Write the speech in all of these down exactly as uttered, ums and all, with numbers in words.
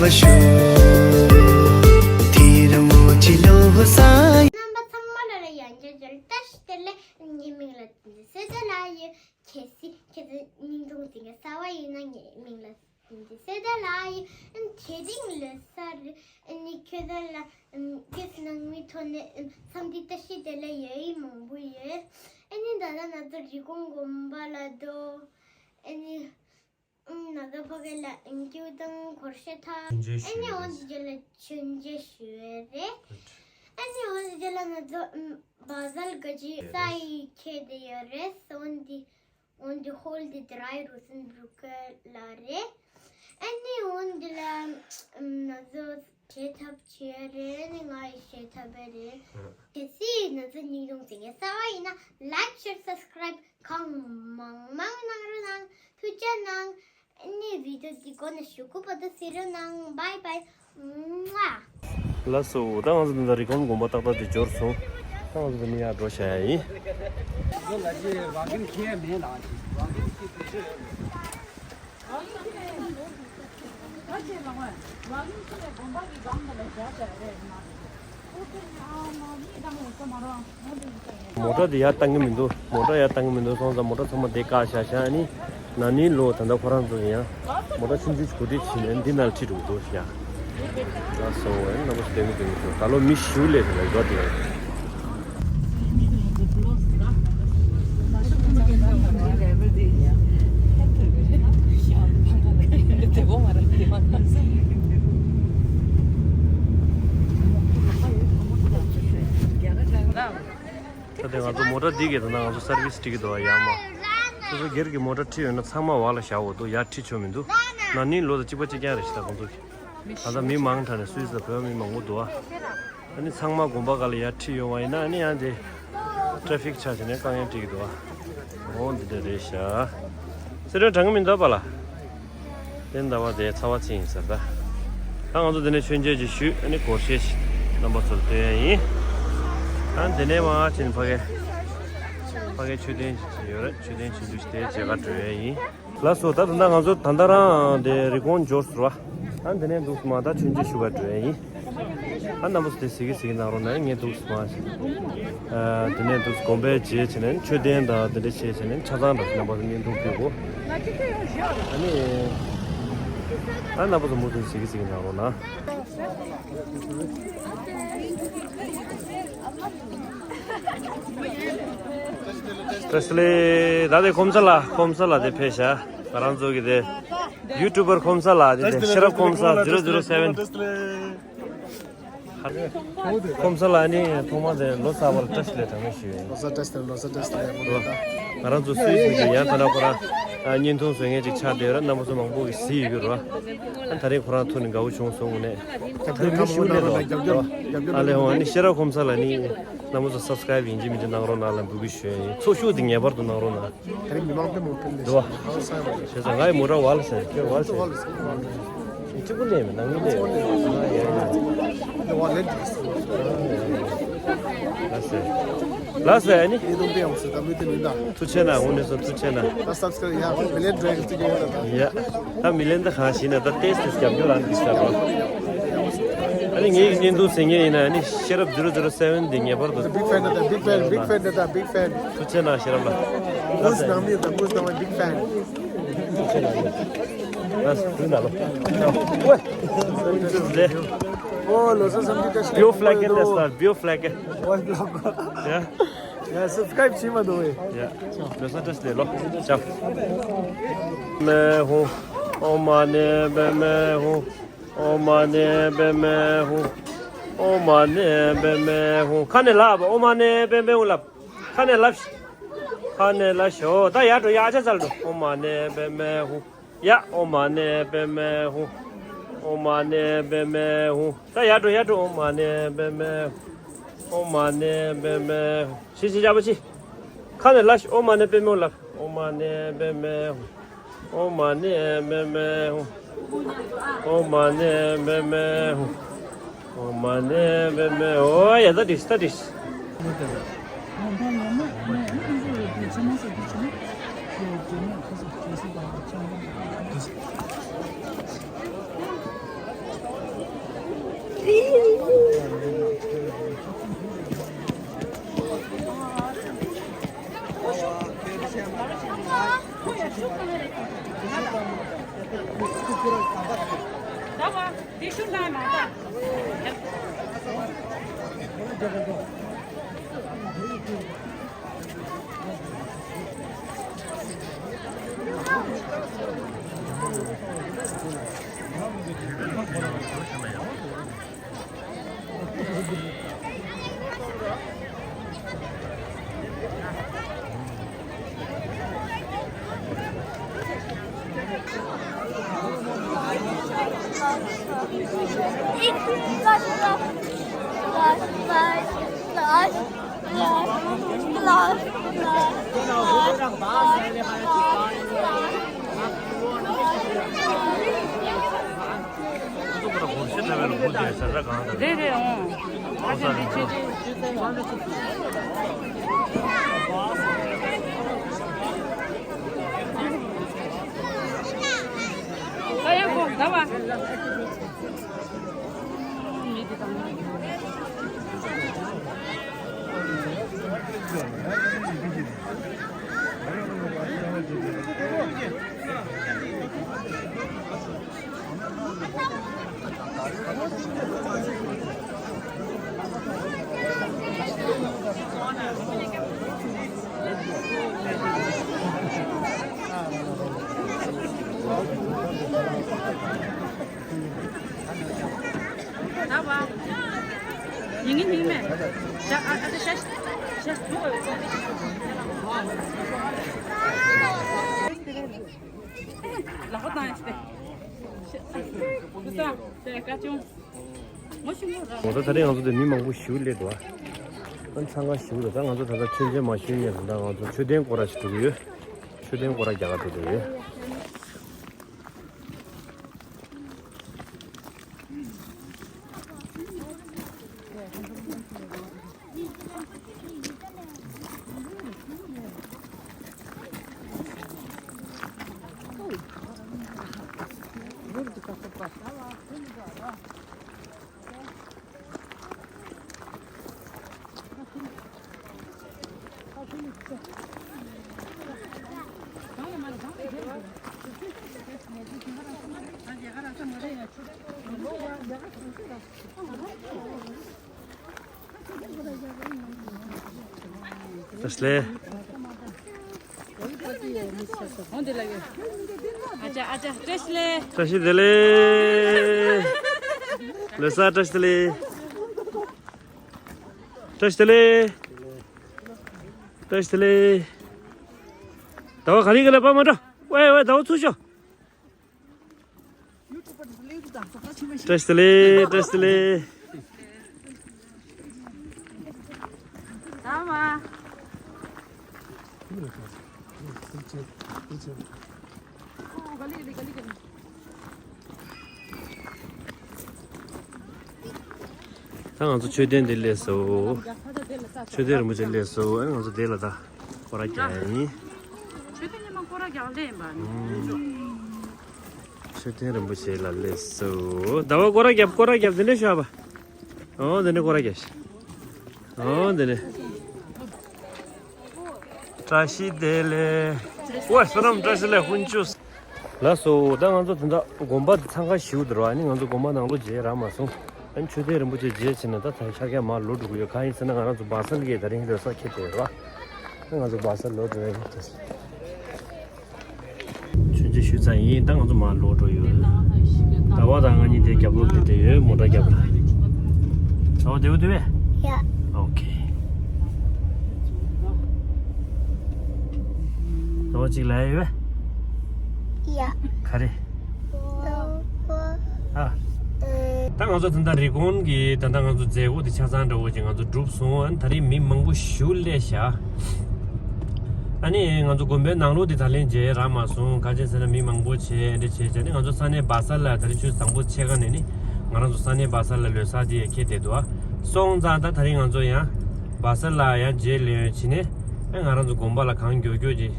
རྣམ་པ་ཚང་མ་ལ་ལ་ཡང་བསྐྱར་བཀྲ་ཤིས་བདེ་ལེགས། ངའི་མིང་ལ་བསྟན་འཛིན་བསོད་བདེ་ལགས་ཡོད། གལ་སྲིད་ཁྱེད་ཚོ་བརྙན་ཐུང་འདི་ག་གསར་པ་ཡིན་ན། ངའི་མིང་ལ་བསྟན་འཛིན་བསོད་བདེ་ལགས་ཡིན། ཨ་ནི་དེ་རིང་ལོ་གསར་རེད། ཨ་ནི་ཁྱོད་ཚོ་ལ་ཨམ་གུས་གནང་མི་ཐོག་ནས་ཨམ་འཚམས་འདྲི་བཀྲ་ཤིས་བདེ་ལེགས་ཡོད་ཡིན་མང་པོ་ཡོད། ཨ་ནི་ད་ལྟ་ང་ཚོ་རི་ཀོན་དགོན་པ་ལ་འགྲོ། ཨ་ནི་ཨམ་ང་ཚོ་ཕ་གི་ལ་ཨམ་སྐྱིད་དང་སྒོར་གཞས་ཐོག་ཨ་ནི་འོན་ཏེ་རྗེས་ལ་མཆོད་མཇལ་ཞུ་ཡས་རེད། ཨ་ནི་འོན་ཏེ་རྗེས་ལ་ང་ཚོ་ཨམ་བ་ཟལ་ག་ཅི་ས་ཡི་ཁྱེར་བསྡད་ཡོད་རེད། འོན་ཏེ་འོན་ཏེ་ཧོལ་དེ་དེ་རའི་རུ་སུན་བུ་ཀ་ལ་རེད། ཨ་ནི་འོན་ཏེ་ལ་ང་ཚོ་བྱེད་ཐབས་བྱེད་རེད། ཨ་ནི་ང་ཡི་བྱེད་ཐབས་རེད། གལ་སྲིད་ང་ཚོ་ཉིན་རུང་ཚེ་ངའི་གསར་བ་ཡིན་ན་like, share, subscribe གང་མང་མང་གནང་རོགས་གནང་། ཐུགས་རྗེ་གནང་། ཨ་ནི་བི་ཌིའོ་འདི་མགོ་ནས་གཞུག་གུ་བར་དུ་གཟིགས་རོགས་གནང་། Bye bye. ལགས་སོ། ད་ང་ཚོ་འདི་ལྟར་རི་ཀོན་དགོན་པ་ཏག་ཏག་དེ་འབྱོར་སོང་། ད་ང་ཚོ་འདི་ནས་ཡར་འགྲོ་བྱ་ཡ་ཡིན། མོ་ཊ་དེ་ཡར་བཏང་གི་མི་འདུག་མོ་ཊ་ཡར་བཏང་གི་མི་འདུག་སོང་ཙང་མོ་ཊ་ཚང་མ་དེ་བཀག་བཞག་བཞག་ནི། ན་ནིང་ལོ་ད་ལྟ་ཁོ་རང་ཚོ་ཡང་མོ་ཊ་ཆུང་ཆུང་གོ་སྒྲིག་བྱས་ནས་འདི་ནང་ཁྲིད་འགྲོ་གི་འདུག་ཡ། ལགས་སོ། ཨེ་རྣམ་པ་ཚོ་བལྟས་མི་བལྟས་མི་ཚོ་ད་ལོ་མི་ཞུ་ལས་དེ་ལ་འགྲོ་དེ་ཡང་། ད་ལྟ་ང་ཚོ་མོ་ཊ་འདི་གས་དང་ང་ཚོ་སར་བིས་སྤྲད་ཀྱི་འདུག་ཡ་མ། སོ་སོ་སྒེར་གྱི་མོ་ཊ་ཁྲིད་ཡོད་ན་ཚང་མ་བར་ལ་བཞག་འོ་འདུག་ཡར་ཁྲིད་ཆོག་མི་འདུག་ན་ནིང་ལོ་དང་གཅིག་པ་གཅིག་རྐྱང་རེད་ཤག་ད་ཁོང་ཚོ་གི། ད་ལྟ་མི་མང་དྲགས་ནས་སུད་སི་ལ་བོད་མི་མང་པོ་འདུག་ཨ། ཨ་ནི་ཚང་མ་དགོན་པ་སྒང་ལ་ཡར་ཁྲིད་ཡོང་བ་ཡིན་ན་ཨ་ནི་ཡང་དེ་ཊ་ཕིག་ཆགས་བྱས་ནས་དཀའ་ངལ་འཕྲད་ཀྱི་འདུག་ཨ། འོ་འདི་འདྲ་རེད་ཤག་སེ་ར་དྲང་གི་མི་འདུག་པ་ལ། དེ་ཟླ་བ་དེ་ཚ་བ་ཚིག་ཡིན་ཟེར་ད། ད་ང་ཚོ་འདི་ནས་མཆོད་མཇལ་ཅིག་ཞུས། ཨ་ནི་སྒོར་གཞས་ཤིག་རྣམ་པ་ཚོར་སྟོན་ཡ་ཡིན། ཨ་འདི་ནས་མར་ཕྱིན་ཕ་གི། ཕ་གི་མཆོད་རྟེན་ཅིག་ཡོད་རེད། མཆོད་རྟེན་ཆུང་ཆུང་ཞིག་དེ་མཇལ་ཁ་འགྲོ་ཡ་ཡིན། ལགས་སོ། ད་ད་ལྟ་ང་ཚོ་ད་ལྟ་རང་དེ་རི་ཀོན་འབྱོར་ཟེར་བ། ཨ་འདི་ནས་འདུག་སེ་མར་ད་མཆོད་མཇལ་ཞུ་བར་འགྲོ་ཡ་ཡིན། ཨ་རྣམ་པ་ཚོ་དེ་གཟིགས་ཀྱི་གཟིགས་ཀྱི་གནང་རོགས་གནང་། ངས་འདུག་སེ་མར། ཨ་དེ་ནས་འདུག་སེ་དགོན་པའི་རྗེས་བྱས་ནས་མཆོད་རྟེན་དང་དེ་འདྲ་བྱས་བྱས་ནས་ཆ་ཚང་འདྲ་སེ་རྣམ་པ་ཚོ་བརྙན་ཐུང་ཕུལ་གོ། ཨ་ནི། ཨ་རྣམ་པ་ཚོ་མུ་མཐུད་གཟིགས་ཀྱི་གཟིགས་ཀྱི་གནང་རོགས་གནང་། བཀྲ་ཤིས་བདེ་ལེགས། ད་དེ་ཁོམ་ས་ལ་ཁོམ་ས་ལ་དེ་ཕེབས་ཤག་ང་རང་ཚོ་གི་དེ་ཡུ་ཊུ་པར་ཁོམ་ས་ལ་དེ་དེ་ཤེས་རབ་ཁོམ་ས་ཛི་རོ་ཛི་རོ་སེ་བེན། ཁོམ་ས་ལ་ནི་ཐོག་མ་དེ་ལོ་གསར་པར་བཀྲ་ཤིས་བདེ་ལེགས་གྲངས་མེད་ཞུ་ཡིན། ལོ་གསར་བཀྲ་ཤིས་བདེ་ལེགས། ལོ་གསར་བཀྲ་ཤིས་བདེ་ལེགས། ང་རང་ཚོ་སུད་སི་གི་ཡང་ཐ་ན་ཁོ་རང་བརྙན་ཐུང་བཟོ་མཁན་ཅིག་ཆགས་བསྡད་ཡོད་ར། རྣམ་པ་ཚོ་མང་པོ་གིས་གཟིགས་ཡོད་ཀྱི་ར། ཨ་ད་རེས་ཁོ་རང་ཐུག་ནས་དགའ་བོ་བྱུང་སོང་ངུ་ནས། ད་མི་ཤུགས་ལས་དོ། ཨ་ལས་ཧོ། ཨ་ནི་ཤེས་རབ་ཁོམ་ས་ལ་ནི་རྣམ་པ་ཚོ་སབ་སི་ཀ་རའིབ་ཡིན་གཅིག་མིན་གཅིག་གནང་རོགས་གནང་ལ་འབོད་སྐུལ་ཞུ་ཡ་ཡིན། ཚོགས་ཞུགས་འདི་ངེས་པར་དུ་གནང་རོགས་གནང་། ད་རེས་མི་མང་དཔེ་མང་ཕེབས་ནས་འདུག་བ། ཧང་སང་བ་རེད། བྱས་ཙང་ང་ཡི་མོ་ཊ་བར་ལ་ཟེར། ཁྱོད་བར་ལ་ཟེར། ཁྱོད་བར་ལ་ཟེར། གཅིག་པུ་ལས་མེད། ནང་མི་ལས་མེད། ཨ་ཡ་ཡ། འདི་བ་ལས་འདི་ཟེར། ལ་ཟེར། ལ་ཟེར། ཨ་ནི། ཡེ་དུང་པེ་ཡང་སུ་ད་མི་དེ་མི་ད། ཐུགས་ཆེ་གནང་། དངོས་གནས་སོ་ཐུགས་ཆེ་གནང་། ད་སབ་སི་ཀ་རའིབ་ཡ་མི་ལེན་འགྲོ་ཡ་གི་ཚིག་ཡོད་ད། ཡ། ད་མི་ལེན་ད་གང་ཞིག་ན་ད་ཏེས་ཏེས་རྒྱབ་སྐྱོར་རང་གིས་བྱས་རོགས། ཨ་ནི་ངའི་བརྙན་ཐུང་གཟིགས་མཁན་ཡིན་ན་ཨ་ནི་ཤེས་རབ་ཛི་རོ་ཛི་རོ་སེ་བེན་འདི་ངེས་པར་དུ། Big fan ད། Big fan, big fan ད། Big fan། ཐུགས་ཆེ་གནང་ཤེས་རབ་ལགས། མུས་ནང་མི་ད། མུས་ནང་མི་big fan། ཐུགས་ཆེ་གནང་། ལགས་སོ། ཐུགས་གནང་ལོ། ཨོའེ། ཨོ་ལོ་སོ་སམ་གི་ཀ་ཤི། Bio flag ལ་སར། Bio flag། ཡ། ཡ་སབ་སི་ཀ་རའིབ་བྱེད་མ་འདུག་ཨེ། ཡ། ལོ་སོ་བཀྲ་ཤིས་བདེ་ལེགས་ལོ། ཅག་མེ་ཧུ། ཨོཾ་མ་ཎི་པདྨེ་ཧཱུྃ། ཨོཾ་མ་ཎི་པདྨེ་ཧཱུྃ། ཨོཾ་མ་ཎི་པདྨེ་ཧཱུྃ། ཁ་ནས་ལབ། ཨོཾ་མ་ཎི་པདྨེ་ཧཱུྃ་ལབ། ཁ་ནས་ལབ། ཁ་ནས་ལབ་ཤོག་ད་ཡར་འགྲོ་ཡ། ཨ་ཅག་ཙལ་འགྲོ། ཨོཾ་མ་ཎི་པདྨེ་ཧཱུྃ། ཡ། ཨོཾ་མ་ཎི་པདྨེ་ཧཱུྃ། ཨོཾ་མ་ཎི་པདྨེ་ཧཱུྃ། ད་ཡར་འགྲོ་ཡར་འགྲོ། ཨོཾ་མ་ཎི་པདྨེ་ཧཱུྃ། ཨོཾ་མ་ཎི་པདྨེ་ཧཱུྃ། ཤི་ཤི་ཅག་པོ་ཤི། ཁ་ནས་ལབ་ཤོག་ཨོཾ་མ་ཎི་པདྨེ་ཧཱུྃ་ལབ། ཨོཾ་མ་ཎི་པདྨེ་ཧཱུྃ། ཨོཾ་མ་ཎི་པདྨེ་ཧཱུྃ། ཨོཾ་མ་ཎི་པདྨེ་ཧཱུྃ། ཨོཾ་མ་ཎི་པདྨེ། ཨོ་ཡ། ད་འགྲིག་ད་འགྲིག་རེད་རེད། འོང་། ཨ་ཅག་འདི་ཆེ། ཨ་ཡ་ཁོ་ད་བ། ཡིན་ངེས་ཡིན་མེད། ཤ་ཨ་ཨ་ཤ་ཤ་ཤ་ཐུག་པ་ཡོད་ས་རེད། ལག་པ་བཏང་ཡ་ཞིག་སྟེ། ཤ་ཨ་ཤ་ཐུག་ས་དེ་དཀའ་བྱུང་། ངོ་ཤེས་མོ་རང་། ངོ་ཚ་ད་རེས་ང་ཚོ་དེ་མི་མང་པོ་ཞིག་སླེབས་འདུག་ཨ། ཨ་འཚང་ཁ་ཞིག་འདུག་ད་ང་ཚོ་ད་ལྟ་མཆོད་མཇལ་མ་ཞུས་ཉིན་ད་ང་ཚོ་མཆོད་རྟེན་སྐོར་ར་ཞིག་འགྲོ་གི་ཡོད། མཆོད་རྟེན་སྐོར་ར་རྒྱག་ག་འགྲོ་གི་ཡོད། བཀྲ་ཤིས་བདེ་ལེགས། ཨ་ཅག་ཨ་ཅག་བཀྲ་ཤིས་བདེ་ལེགས། བཀྲ་ཤིས་བདེ་ལེགས། ལོ་གསར་བཀྲ་ཤིས་བདེ་ལེགས། བཀྲ་ཤིས་བདེ་ལེགས། བཀྲ་ཤིས་བདེ་ལེགས། ཟླ་བ་ག་རེ་ག་ལ་པ་མ་འགྲོ། ཝེ་ཝེ་ཟླ་བ་ཚུར་ཤོག། བཀྲ་ཤིས་བདེ་ལེགས། བཀྲ་ཤིས་བདེ་ལེགས། ད་ང་ཚོ་མཆོད་རྟེན་འདི་སླེབས་སོང་། མཆོད་རྟེན་རིན་པོ་ཆེ་སླེབས་སོང་། ཨ་ནི་ང་ཚོ་འདི་ལ་ད་སྐོར་ར་རྒྱག་ཡིན། མཆོད་རྟེན་ཉི་མ་སྐོར་ར་རྒྱག་སླེབས་ཡིན་པ་ནི། མཆོད་རྟེན་རིན་པོ་ཆེ་ལ་སླེབས་སོང་། ཟླ་བ་སྐོར་ར་རྒྱབ། སྐོར་ར་རྒྱབ། འདི་ནས་ཤོག་པ། ཨོ་འདི་ནས་སྐོར་ར་རྒྱབ་ཤག། ཨོ་འདི་ནས། བཀྲ་ཤིས་བདེ་ལེགས། ཝེ་བསོད་ནམས་བཀྲ་ཤིས་བདེ་ལེགས་ཧུན་ཅུས། ལགས་སོ། ད་ང་ཚོ་དེ་འདྲ་དགོན་པ་འཚང་ཁ་ཞིག་འདུག་ར། ཨ་ནི་ང་ཚོ་དགོན་པ་ནང་ལོགས་མཇལ་རག་མ་སོང་། ཨ་ནི་མཆོད་རྟེན་རིན་པོ་ཆེ་མཇལ་ཕྱིན་ནས་ད་ད་ཤར་རྒྱག་མར་ལོག་འགྲོ་གི་ཡོད། གང་ཡིན་ཟེར་ན་ང་རང་ཚོ་སྦ་སལ་གྱི་དེ་རིང་ལོ་གསར་འཁེལ་བསྡད་ཡོད་ར། ཨ་ང་ཚོ་སྦ་སལ་ལོག་འགྲོ་ཡ་ཡིན། མཆོད་མཇལ་ཞུས་ཚར་ཡིན། ད་ང་ཚོ་མར་ལོག་འགྲོ་ཡོད། ཟླ་བ་དང་ང་གཉིས་དེ་རྒྱབ་ལོགས་དེ་བསྡད་ཡོད། མོ་ཊ་རྒྱབ་ལ། ཟླ་བ་བདེ་པོ་འདུག་པས། ཡ། ཨོ་ཁེ། ཟླ་བ་གཅིག་ལ་ཡོད་པས། ཡ། ག་རེ། ཨ། ད་ང་ཚོ་ད་ལྟ་རི་ཀོན་གྱི་ད་ལྟ་ང་ཚོ་མཛད་སྒོ་དེ་ཆ་ཚང་འདྲ་བོ་ཅིག་ང་ཚོ་གྲུབ་སོང་། ཨ་ནི་ད་རིང་མི་མང་པོ་ཞེ་པོ་སླེབས་ཤག། ཨ་ནི་ང་ཚོ་དགོན་པའི་ནང་ལོགས་དེ་ད་ལན་མཇལ་རག་མ་སོང་། ག་ཅི་ཟེར་ན་མི་མང་པོ་བྱས་འདི་བྱས་བྱས་ནས་ང་ཚོ་ས་གནས་སྦ་སལ་ལ་ད་རིང་ཆུ་བཟང་པོ་ཆེ་ག་ནས་ནི་ང་རང་ཚོ་ས་གནས་སྦ་སལ་ལ་ལོ་གསར་དེ་ཡང་འཁེལ་བསྡད་འདུག། ཨ་སོང་ཙང་ད་ད་རིང་ང་ཚོ་ཡང་སྦ་སལ་ལ་ཡང་མཇལ་ལོན་བྱས་ནས་ཨ་ང་རང་ཚོ་དགོན་པ་ལ་གང་མགྱོགས་མགྱོགས་ཀྱི་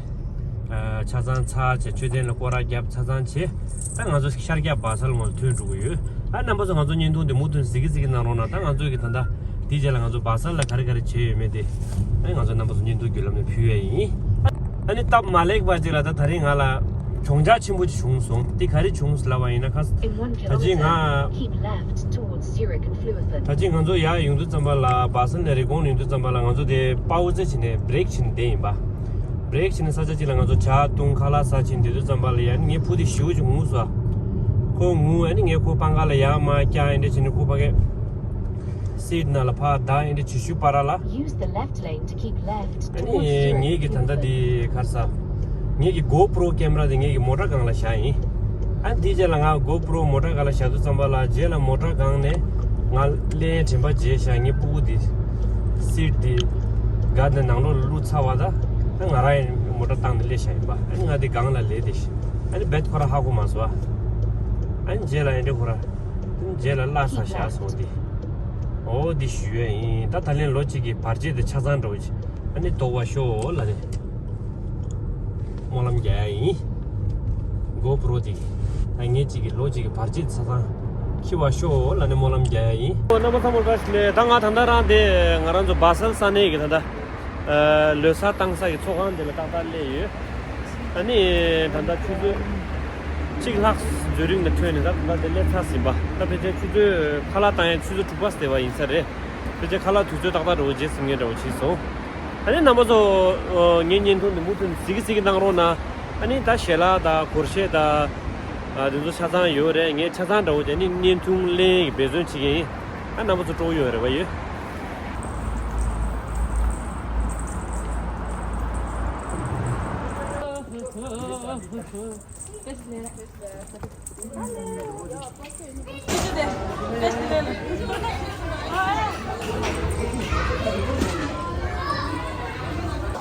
ཆ་ཚང་ཚར་བྱས་མཆོད་རྟེན་ལ་སྐོར་ར་བརྒྱབ་ཚར་ཚང་བྱས། ད་ང་ཚོ་ཤར་རྒྱག་བ་སལ་ངོས་ཐོན་འགྲོ་གི་ཡོད། ཨ་རྣམ་པ་ཚོ་ང་ཚོ་བརྙན་ཐུང་འདི་མུ་མཐུད་གཟིགས་གི་གཟིགས་གི་གནང་རོགས་གནང་། ད་ང་ཚོ་གི་ད་ལྟ་འདིའི་རྗེས་ལ་ང་ཚོ་བ་སལ་ལ་ག་རེ་ག་རེ་བྱས་ཡོད་མེད་དེ། ཨ་ང་ཚོ་རྣམ་པ་ཚོ་བརྙན་ཐུང་བརྒྱུད་ལམ་ནས་ཕུལ་ཡ་ཡིན། ཨ་ནི་སྟབས་མ་ལེགས་པ་ཅིག་ལ་ད་ད་རིང་ང་ལ་གྱོང་ཆག་ཆེན་པོ་ཅིག་བྱུང་སོང་། འདི་ག་རེ་བྱུང་ལབ་པ་ཡིན་ན། ཁ་ས་ད་ཅི་ང་Keep left towards Zurich and Fluathen. ད་ཅི་ང་ཚོ་ཡར་ཡོང་དུས་ཙམ་པ་ལ། བ་སལ་ནས་རི་ཀོན་ཡོང་དུས་ཙམ་པ་ལ་ང་ཚོ་དེ་པའོ་ཙེ་བྱས་ནས་བྷི་རེག་བྱས་ནས་བསྡད་ཡིན་པ། བྷི་རེག་བྱས་ནས་ས་ཆ་གཅིག་ལ་ང་ཚོ་ཇ་བཏུང་ཁ་ལག་ཟ་བྱས་ནས་བསྡད་དུས་ཙམ་པ་ལ་ཡ་ནི་ངའི་བུ་དེ་ཞེ་པོ་ཅིག་ངུ་སོང་། ཁོ་ངུ། ཨ་ནི་ངས་ཁོ་པང་ཁ་ལ་ཡར་མར་བཀྱག་ཨེ་འདྲ་བྱས་ནས་ཁོ་ཕ་གི་སིཊ་ནང་ལ་ཕར་བདའ་ཨེ་འདྲ་བྱེད་ཤུལ་བར་ལ། Use the left lane to keep left ཨ་towards ནི་Zurich ངེད་ཀྱི་ད་ལྟ་Fluathen. དེ་ག་རེ་ཟ། ངེད་ཀྱི་གོ་པྲོ་ཀེམ་ར་དེ་ངེད་ཀྱི་མོ་ཊ་སྒང་ལ་བཞག་ཡིན། ཨ་ནི་དེའི་རྗེས་ལ་ང་གོ་པྲོ་མོ་ཊ་སྒང་ལ་བཞག་དུས་ཙམ་པ་ལ། རྗེས་ལ་མོ་ཊ་སྒང་ནས་ང་སླེབས་དྲན་པ་བརྗེད་བཞག་ངའི་སྤུ་གུ་དེ་སིཊ་དེ་སྒ་དེ་ནང་ལོགས་ལ་བླུགས་ཚར་བ་ད། ཨ་ང་རང་ཡང་མོ་ཊ་བཏང་ནས་སླེབས་བཞག་ཡིན་པ། ཨ་ནི་ང་དེ་སྒང་ལ་ལས་དེ་ཤི། ཨ་ནི་རྦད་ཁོ་རང་ཧ་གོ་མ་སོང་། ཨ་ནི་རྗེས་ལ་ཨེ་འདྲ་ཁོ་རང་། ཨ་ནི་རྗེས་ལ་བརླག་ས་བཞག་སོང་དེ། འོ་དེ་ཞུ་ཡ་ཡིན། ད་ད་ལན་ལོ་གཅིག་གི་བར་ཆད་དེ་ཆ་ཚང་འགྲོ་གི། ཨ་ནི་ལྡོག་པ་ཤོག་ལབ་ནས་སྨོན་ལམ་རྒྱག་ཡ་ཡིན། གོ་པྲོ་དེ་ད་ངེད་གཅིག་གི་ལོ་གཅིག་གི་བར་ཆད་དེ་ཆ་ཚང་འཁྱེར་བ་ཤོག་ལབ་ནས་སྨོན་ལམ་རྒྱག་ཡ་ཡིན། ཨོ་རྣམ་པ་ཚང་མ་བཀྲ་ཤིས་བདེ་ལེགས། ད་ང་ད་ལྟ་རང་དེ་ང་རང་ཚོ་བ་སལ་ས་གནས་ཀྱི་ད་ལྟ་ལོ་གསར་བཏང་ས་ཀྱི་ཚོགས་ཁང་དེ་ལ་ཏག་ཏག་སླེབས་ཡོད། ཨ་ནི་ད་ལྟ་ཆུ་ཚོད་གཅིག་ལྷག་རྫོང་རིང་ནས་ཐོན་ནས་ད་ད་ལྟ་དེ་སླེབས་ཚར་ཟིན་པ། ད་ཕལ་ཆེར་ཆུ་ཚོད་ཁ་ལག་བཏང་ཡས་ཆུ་ཚོད་དྲུག་པ་ཙམ་བསྡད་པ་ཡིན་ས་རེད། ཕལ་ཆེར་ཁ་ལག་དུས་ཚོད་ཏག་ཏག་འདྲ་བོ་རྗེས་ཟིན་ངེས་འདྲ་བོ་བྱས་སོང་། ཨ་ནི་རྣམ་པ་ཚོ་ངའི་བརྙན་ཐུང་འདི་མུ་མཐུད་གཟིགས་གི་གཟིགས་གི་གནང་རོགས་གནང་། ཨ་ནི་ད་ཞལ་ལག་དང་སྒོར་གཞས་དང་དེ་ཚོ་ཆ་ཚང་ཡོད་རེད། ངས་ཆ་ཚང་འདྲ་བོ་དེ་ནི་བརྙན་ཐུང་ལེན་གི་འབད་བརྩོན་བྱེད་ཀྱི་ཡིན། ཨ་རྣམ་པ་ཚོ་སྤྲོ་ཡོད་རེད་བ་ཡོད།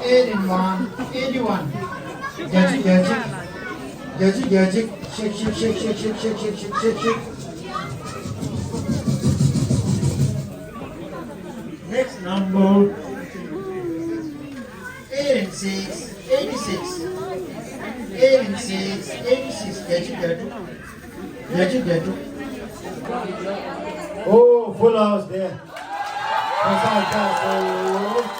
Eight in one, eighty-one. རྒྱ་ཆེ་རྒྱ་ཆེ། རྒྱ་ཆེ་རྒྱ་ཆེ། ཤེག་ཤེག་ཤེག་ཤེག། Next number. Eight and six, eighty-six. Eight and six, eighty-six. Get you, get you. Get you, get you. Oh, full house there. That's all, that's all.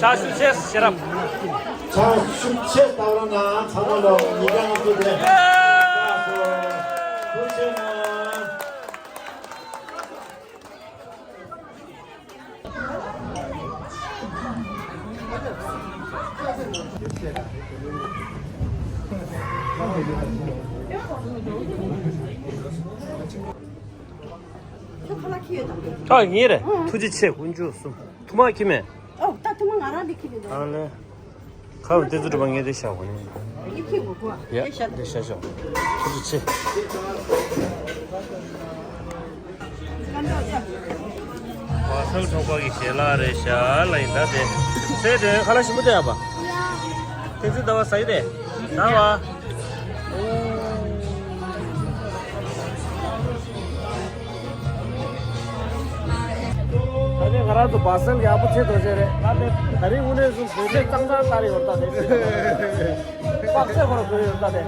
ཕྱག་ཤུགས་ཆེ་ཤེས་རབ། ཕྱག་ཤུགས་ཆེ་ལྟ་བུ་ན་ཚང་མ་ལོ་ཉིས་བརྒྱ་ལྔ་བཅུ་དེ། ཐུགས་ཆེ་ན། ཁྱོད་ཁ་ལག་ཁྱེར་ཡོད་དམ། ཨ་ངའི་རེད། ཐུགས་རྗེ་ཆེ། དཀོན་མཆོག་གསུམ། ཐུག་མ་ཁྱེར་མེད། ཨོ་ད་ཐུག་མ་ང་རང་འདི་ཁྱེར་ཡོད། ཨ་ལེ། ཁ་བ་ཏི་ཙི་གྲུ་པ་ངས་དེ་བཞག་གོ་ནི། འདི་ཁྱེར་དགོས་གོ། ཡ་དེ་བཞག་ཤོག་ཐུགས་རྗེ་ཆེ། བ་སལ་ཚོགས་པ་གི་ཞལ་ལག་རེད་ཤག་ལ་ཡིན་ད་དེ། ཚེ་དོན་ཁ་ལག་ཞིམ་པོ་བསྟན་ཡ་པ། ཏི་ཙི་ཟླ་བ་ཟ་ཡི་རེད། ཟླ་བ། ད་ནི་ང་རང་ཚོ་བ་སལ་ཡག་པོ་བྱེད་དོ་ཅེས་རེད། ད་ནི་ད་རིང་དངོས་གནས་སུ་བོད་ཆས་གཙང་གཙང་ལྟར་ཡོད་ད་དེ། པགས་ཚོད་ཁོ་ར་བོད་ཡོད་ད་དེ།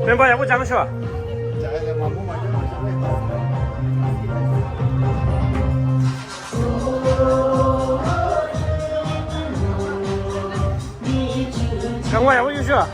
སྤེན་པ་ཡག་པོ་སྦྱངས་ཤོག་རྐང་པ་ཡག་པོ་གཡུག་ཤོག